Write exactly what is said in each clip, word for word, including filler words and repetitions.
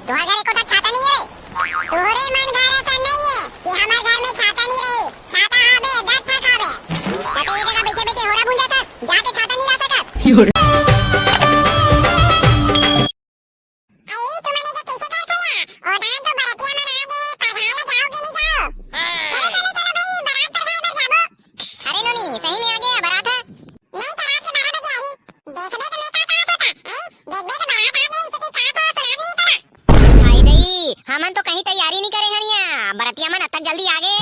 तुहर घर एको ठा छाता नहीं है रे। तोहरे मन घर असन नहीं है कि हमर घर में छाता नहीं रही। छाता हाबे, दस ठा हाबे। त ते ये जगह बैठे बैठे होरा भूंजा थस, जाके छाता नहीं ला सकस। अरे, तुमन एदे कैसे करथो या? ओ डाहन तो बरतिया मन आ गे हे, परघाय ला जाओ कि नहीं जाओ? चलो, चलो, चलो भाई, बरात परघाय बर जाबो। अरे नोनी, सही में आ गे बरात ह? नहीं, त रात के बारह बजे आही। देखबे तो मैं का कहत हों ता, हैं? देखबे तो बरात आ गे, इसे की कहत हो, सुनात नहीं तोला। हाय दई, हमन तो कहीं तैयारी नहीं करे हन या, बरतिया मन अतक जल्दी आ गे।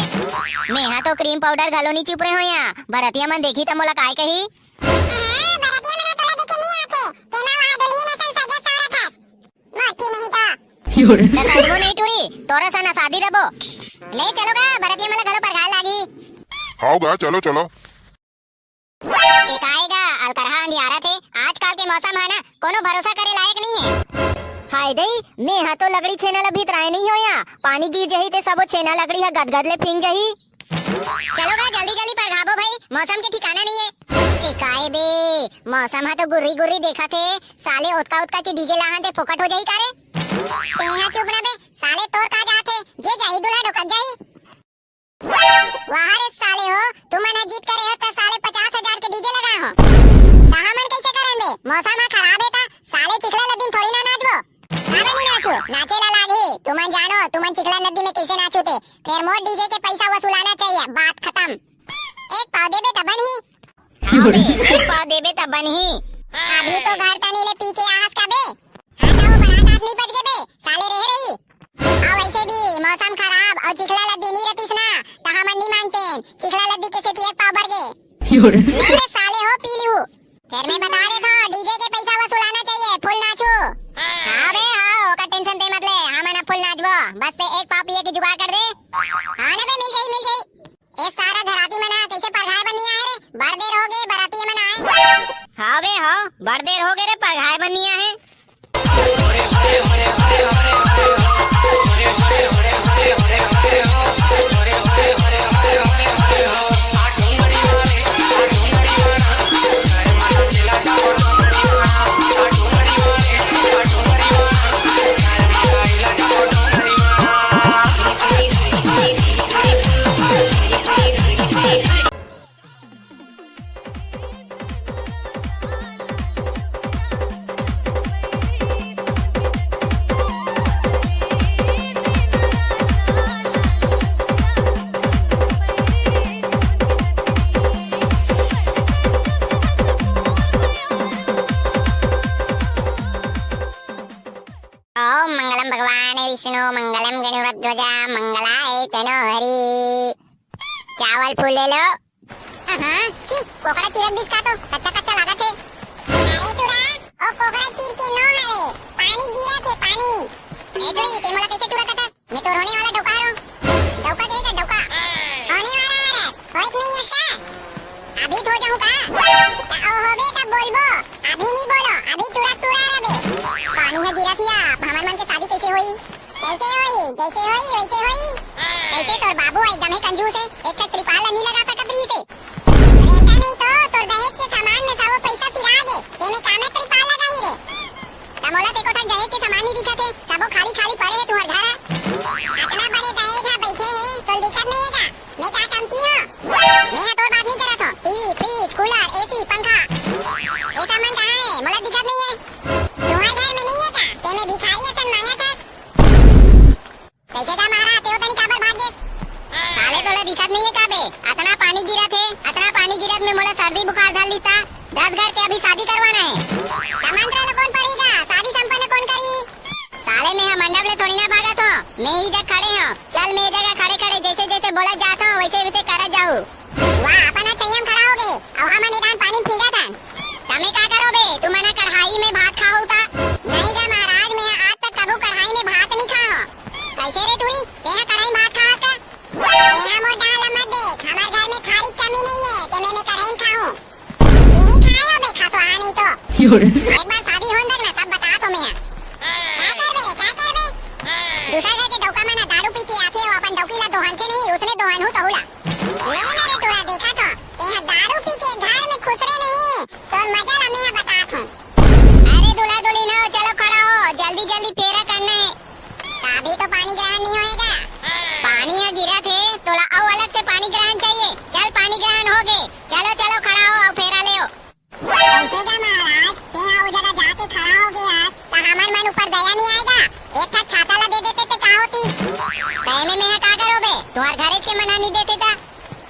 मेहा तो cream powder घलो नहीं चुपरे हों या, बरतिया मन देखी त मोला काय कही। हाँ, बरतिया मन तोला देखे नहीं आथे, तेमा वहाँ दुल्हिन असन सजे सवरत हस। मोटी नहीं तो। त सजबो नहीं टूरी, तोरा सन असादी रबो। ले चलो गा, बरतिया मन ला घलो परघाय लागही। हाव गा, चलो, चलो। ए काय गा, अलकरहा अंधियारत हे। आजकल के मौसम ह ना, कोनो भरोसा करे लायक नहीं है। हाय दई, मेहा तो लकड़ी छेना ला भितराय नहीं हों या। पानी गिर जही ते सबो छेना लकड़ी ह गदगद ले फिंग जही। चलो गा, जल्दी जल्दी परघाबो भाई, मौसम के ठिकाना नहीं है। ए काय बे, मौसम ह तो गुर्री गुर्री देखत हे, साले ओतका ओतका के DJ लाहन ते फोकट हो जाही का रे? तेहा चुप रह बे, साले तोर का जात हे, जे जाही दूल्हा डोकत जाही। वाह रे साले हो, तुमन ह जिद करे हो त साले पचास हजार के DJ लगा हो। त हमन कैसे करन बे? मौसम ह खराब हे त साले चिखला लद्दी म थोड़ी ना नाचबो। काबर नहीं नाचू? नाचे ला लागही। तुमन जानो, तुमन चिखला नदी में कैसे नाचू ते। फेर मोर DJ के पैसा वसूलाना चाहिए, बात खत्म। एक पाव देबे तब बनही। हाँ बे, एक पाव देबे तब बनही। अभी तो घर तनी ले पी के आहस का बे। हाँ, त वो बरात आदमी बच गे बे, साले रह रही। अउ वैसे भी मौसम खराब अउ चिखला लद्दी नहीं रहतीस ना, त हमन नहीं मानते। चिखला लद्दी के सेती एक पाव बढ़ गे। ले ले साले हो, पी लिहू। फेर मैं बता देत हों, DJ के पैसा वसूलाना चाहिए, full नाचू। हाँ बे, हाँ, ओकर tension ते मत ले, हमन ह full नाचबो। बस ते एक पाव पिए के जुगाड़ कर दे। हाँ ना बे, मिल जाही, मिल जाही। ए सारा घराती मन ह कैसे परघाय बर नहीं आए रे? बड़ देर हो गे, बराती मन आए। हाँ बे, हाँ, बड़ देर हो गे रे, परघाय बर नहीं आए। ओम मंगलम भगवान विष्णु, मंगलम गणेश ध्वजा, मंगलाय तनो हरि। चावल फूल ले लो। अहाँ, छी, कोकड़ा चिरत दिस का तो, कच्चा कच्चा लागत हे। अरे टुरा, ओ कोकड़ा चीर के नो हरे, पानी गिरत हे, पानी। ए टुरी, ते मोला कैसे टुरा कथस? मैं तो रोने वाला डौका हरो। डौका के का डौका? होने वाला हरस, होइत नहीं है का? अभी हो जाऊं का? त ओ होबे तब बोलबो, अभी नहीं बोलो, अभी टुरा टुरा रबे। पानी ह गिरत हिया, हमर मन के शादी कैसे होई? कैसे होई? जैसे होई, वैसे होई। कैसे तोर बाबू एकदम ही कंजूस है, एक ठक त्रिपाल नहीं लगा सकत रही से। रेंटा नहीं तो तोर दहेज के सामान में सबो पैसा सिरा गे, तेमे कामे त्रिपाल लगाही रे। त मोला ते कोठा दहेज के सामान नहीं दिखत है, सबो खाली खाली पड़े है तुहर घर। इतना बड़े दहेज हा बैठे है, तो दिखत नहीं है का? मैं का कमती हूँ? मैं हा तोर बात नहीं करत हूँ। टीवी, फ्रिज, कूलर, एसी, पंखा, ये सामान कहाँ है? मोला दिखत नहीं है। तुहर घर में नहीं है का? तेमे भिखारी असन मांगत हस। कैसे का महाराज, तेहो तनी काबर भाग गेस? साले तोला दिखत नहीं है का बे? अतना पानी गिरत है, अतना पानी गिरत में मोला सर्दी बुखार धर लीता। दस घर के अभी शादी करवाना है। त मंत्र ला कौन पढ़ेगा? शादी संपन्न कौन करी? साले मैं हा मंडप ले थोड़ी ना भागत हो, मैं ही जग खड़े हो। चल मैं ये जगह खड़े खड़े जैसे जैसे बोला जात हो वैसे वैसे करत जाहू। वाह, अपन ह छैया म खड़ा हो गे हे, अउ हमन ए डाहन पानी म भींगत हन। तमे का करो बे, तुमन ह कढ़ाई में भात खाहू ता? नहीं गा महाराज, मैं ह आज तक कभू कढ़ाई में भात नहीं खा हो। कैसे रे टूरी, तेहा कढ़ाई में भात खाहस का? तेहा मोर डाहन ला मत देख, हमर घर में थारी कमी नहीं है, ते मैं, मैं कढ़ाई में खाहूँ। तेही खाए हो बे खसवा नहीं तो। एक बार शादी होन देख ना, तब बता तो मैं। का करबे रे, का करबे? दूसरा घर के डौका मन ह दारू पी के आथे, वो अपन डौकी ला दोहनथे नहीं, उसने दोहनहू तहू ला। ले ना रे टूरा, देखा तो, तेहा दारू पी के घर में खुसरे नहीं, तोर मजा ला मैं ह बतात हूँ। अरे दूल्हा दुल्हिन हो, चलो खड़ा हो, जल्दी जल्दी फेरा करना है। एक ठा छाता ला दे देते ते का होती? त एमे मेंहा का करो बे? तुंहर घरे के मन ह नी देते त।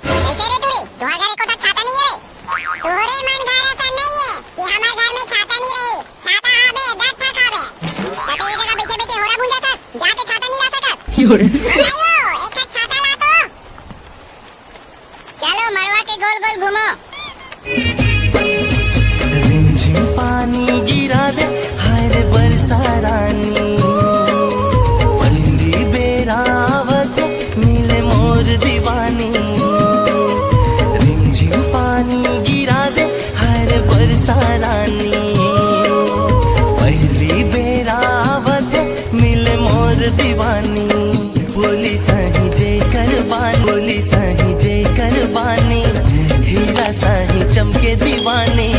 कैसे रे टूरी? तुंहर घरे कोठा छाता नहीं है रे? तोहरे मन घर असन नहीं है कि हमर घर में छाता नहीं रही। छाता आबे, दस ठा खाबे। त ये जगह बैठे बैठे होरा भुंजा थस, जाके छाता नहीं ला सकस। ए भाई वो, एक ठा छाता ला तो। चलो मड़वा के गोल गोल घूमो। रिमझिम पानी गिरा दे, हाय रे बरसा रानी। पहिली बेरा आवत मिले मोर दीवानी। रिमझिम पानी गिरा दे, हाय रे बरसा रानी। पहिली बेरा आवत मिले मोर दीवानी। बोली सही जेकर बानी, बोली सही जेकर बानी, हीरा सही चमके दीवानी।